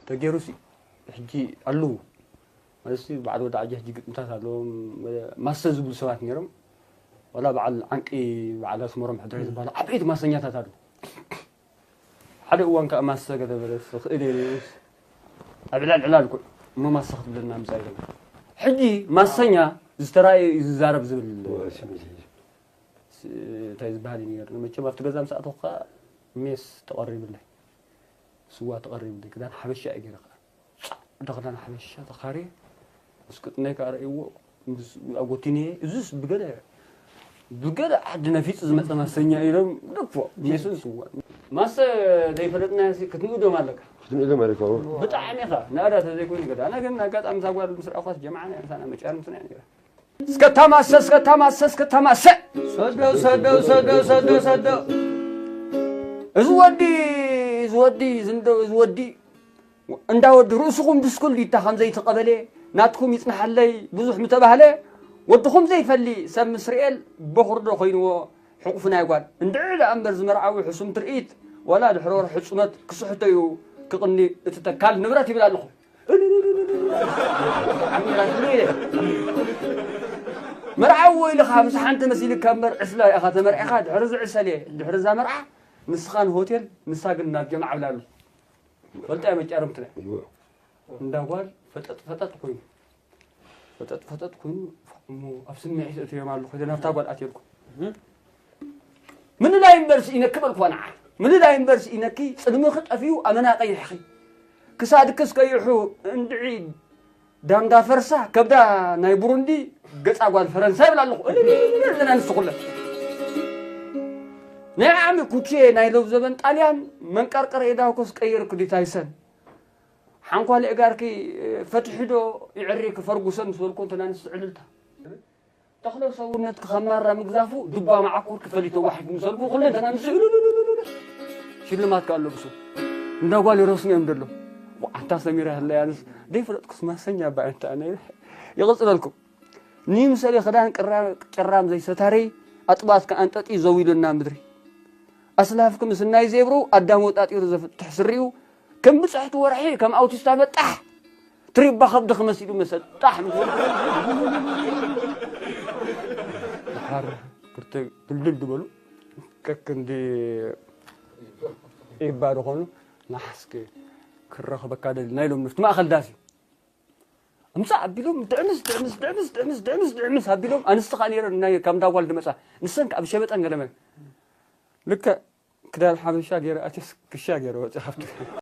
ተገይሩሲ ሕጂ ኣለዉ። ማለትሲ በዓል ወዲ ዓጃ ሕጂ ግጥምታት ኣለዎም። ማሰ ዝብሉ ሰባት ነይሮም። ዋላ በዓል ዓንቂ፣ በዓል ኣስመሮም ሕድሪ ዝበሃሉ ዓበይቲ ማሰኛታት ኣለዉ። ሓደ እዋን ከኣ ማሰ ገለ በለስ ክእል እየ ነይሩስ ኣብ ዕላል ዕላል ኩ እሞ ማሰ ክትብለና ምጻእ ኢሎም። ሕጂ ማሰኛ ዝተራእየ እዩ ዝዛረብ ዝብል ስ-፣ እንታይ ዝበሃል እዩ ነይሩ። መቸም ኣብቲ ገዛ ምስ ኣተኹ ከኣ ሜስ ተቐሪብለይ፣ ስዋ ተቐሪብለይ፣ ክዳን ሓበሻ እየ ገይረ ከኣ። ጻዕዳ ክዳን ሓበሻ ተኻርየ፣ ምስ ቅጥነይ ከኣ ረእይዎ፣ ምስ ኣጎቲንየ፣ እዙስ ብገለ፣ ብገለ ዓዲ ነፊጹ ዝመጸ ማሰኛ ኢሎም፣ ደፎ፣ ሜስን ስዋ። ማሰ ዘይፈለጥናዮሲ ክትንእዶም ኣለካ። ክትንእዶም ኣለካ፣ እዎ። ብጣዕሚ ኢኻ፣ ናእዳ ተዘይኮይኑ ገዳ። ኣነ ግን ኣጋጣሚ እዛ ጓል ምስ ረኣኳስ ጀምዓ ናይ ምሳና መጫርምትና እያ ነይራ። እስከ ታማሰ፣ እስከ ታማሰ፣ እስከ ታማሰ። ሰዶ፣ ሰዶ፣ ሰዶ፣ ሰዶ፣ ሰዶ። እዚ ወዲ፣ እዚ ወዲ፣ ዝንዶ፣ እዚ ወዲ እንዳ ወዲ ርእስኹም ድስኩል ዲታ ከም ዘይተቐበለ ናትኩም ይጽንሓለይ ብዙሕ ምተባህለ ወድኹም ዘይፈሊ ሰብ ምስ ርኤል በኹርዶ ኮይንዎ ሕቑፉ ናይ ጓል እንድዒ ደኣ እምበር ዝመርዓዊ ሕሱም ትርኢት ዋላ ድሕሪ ወርሒ ጹመት ክስሕቶ እዩ ክቕኒ እቲ ተካል ንብረት ይብል ኣለኹ። ዓሚራ ትብሎ ኢለ። መርዓዎ ኢልኻ ምስ ሓንቲ መሲልካ እምበር ዕስለ ኢኻ ተመርዒኻ። ድሕሪ ዝዕሰል እየ፣ ድሕሪ እዛ መርዓ ንስኻ ንሆቴል፣ ንሳ ግን ናብ ጀምዓ ብላ ኣሎ። ፈልጣ እየ መጫርምትና። እወ። እንዳ ጓል ፈጠጥ ፈጠጥ ኮይኑ፣ ፈጠጥ ፈጠጥ ኮይኑ፣ እሞ ኣብ ስምዒት እትዮም ኣለኹ። ኢለ ናብታ ጓል ኣትየልኩ። ምልላይ እምበር ስኢነኪ በልክዋ ንዓ። ምልላይ እምበር ስኢነኪ፣ ጽልምኺ ጠፊኡ ኣመና ቀይሕኺ። ክሳድክስ ቀይሑ እንድዒ ዳንጋ ፈርሳ፣ ከብዳ ናይ ቡሩንዲ፣ ገጻ ጓል ፈረንሳ ይብል ኣለኹ። እልል፣ እልል፣ እልል፣ ኣንስቲ ኩለን። ናይ ዓሚ ኩቼ ናይ ሎብ ዘበን ጣልያን፣ መንቀርቀር ኤዳውኮስ ቀይርኩ ዲታይሰን። ሓንኳሊ እጋርኪ ፈትሒ ዶ ይዕሪኪ ፈርጉሰን ምስ በልኩ እንተን ኣንስቲ ዕልልታ። ተኽለ ሰውነትኪ ከም ማራ ምግዛፉ፣ ዱባ መዓኮርኪ ፈሊቶ ዋሒድ ምስ በልኩ፣ ኩለን ተን ኣንስቲ ሽልማት ከኣ ኣለብሱ። እንዳ ጓል ይረስኑ እዮም ደሎ። ኣንታ ሰሚራ ህለያንስ፣ ደይፈለጥኩስ ማሰኛ እባ ኣንታ ኣነ። ይቕጽለልኩም። ንይምሰሊ ክዳን ቅራ-፣ ጭራም ዘይሰታሪ፣ ኣጥባት ከኣ ኣንጠጢ ዘው ኢሉና ምድሪ። ኣስላፍኪ ምስናይ ዜብሩ፣ ኣዳም ወጣጢሩ ዘፍትሕ ስሪኡ፣ ከም ብጽሕቲ ወርሒ፣ ከም ኣውቲስታ በጣሕ፣ ትሪባ ከብዲ ክመሲሉ መሰጣሕ ምስ በሉ፣ ድሓር ክልተ ድልድል ዝበሉ፣ ከክንዲ ኢባ ዝኾኑ፣ ናሕስኪ ክረኽበካ ደሊ ናይ ሎም ንፍቲ ማእከል ዳስ እዩ። እምጻእ ኣቢሎም ድዕምስ፣ ድዕምስ፣ ድዕምስ፣ ድዕምስ፣ ድዕምስ፣ ድዕምስ ኣቢሎም፣ ኣንስቲ ከኣ ነይረን ናይ ካብ እንዳ ጓል ዝመጻ፣ ንሰን ከኣ ብሸበጠን ገለመን። ልክዕ ክዳን ሓበሻ ገይረ ኣትየስ ክሻ ገይረ ወጺኣ ካብቲ